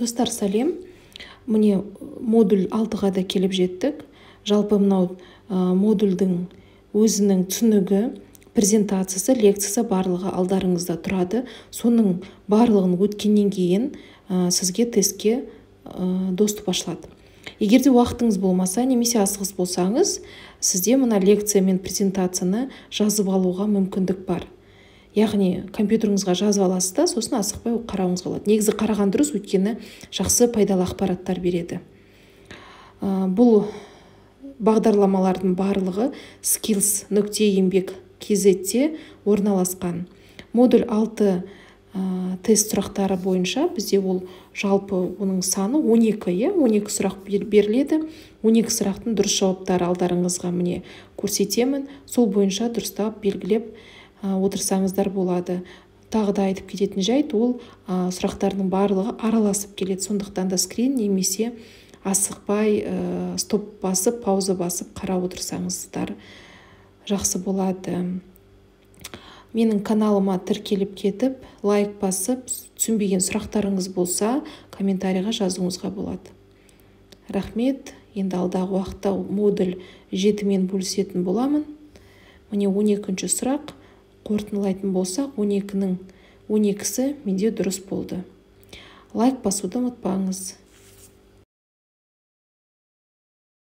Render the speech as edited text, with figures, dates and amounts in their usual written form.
Достар, сәлем! Міне, модуль 6-ға да келіп жеттік. Жалпы мынау модульдің өзінің түсінігі, презентациясы, лекциясы, барлығы алдарыңызда тұрады. Соның барлығын өткеннен кейін сізге тестке доступ ашылады. Егер де уақытыңыз болмаса немесе асығыс болсаңыз, сізде мына лекция мен презентацияны жазып алуға мүмкіндік бар. Яғни компьютеріңізге жазып аласыз да, сосын асықпай қарауыңызға болады. Негізі қараған дұрыс, өйткені жақсы, пайдалы ақпараттар береді. Бұл бағдарламалардың барлығы skills.еңбек.kz-те орналасқан. Модуль 6 тест сұрақтары бойынша бізде ол жалпы оның саны 12, иә, 12 сұрақ беріледі. 12 сұрақтың дұрыс жауаптары алдарыңызға, міне, көрсетемін. Сол бойынша дұрыстап белгілеп отырсаңыздар болады. Тағы да айтып кететін жайт, ол сұрақтардың барлығы араласып келеді, сондықтан да скрин немесе асықпай стоп басып, пауза басып қарап отырсаңыздар жақсы болады. Менің каналыма тіркеліп кетіп, лайк басып, түсінбеген сұрақтарыңыз болса, комментарийға жазуыңызға болады. Рахмет! Енді алдағы уақытта модуль 7-мен бөлісетін боламын. Міне, 12-сұрақ. Қорытындылайтын болсақ, 12-нің 12-сі менде дұрыс болды. Лайк басуды ұмытпаңыз.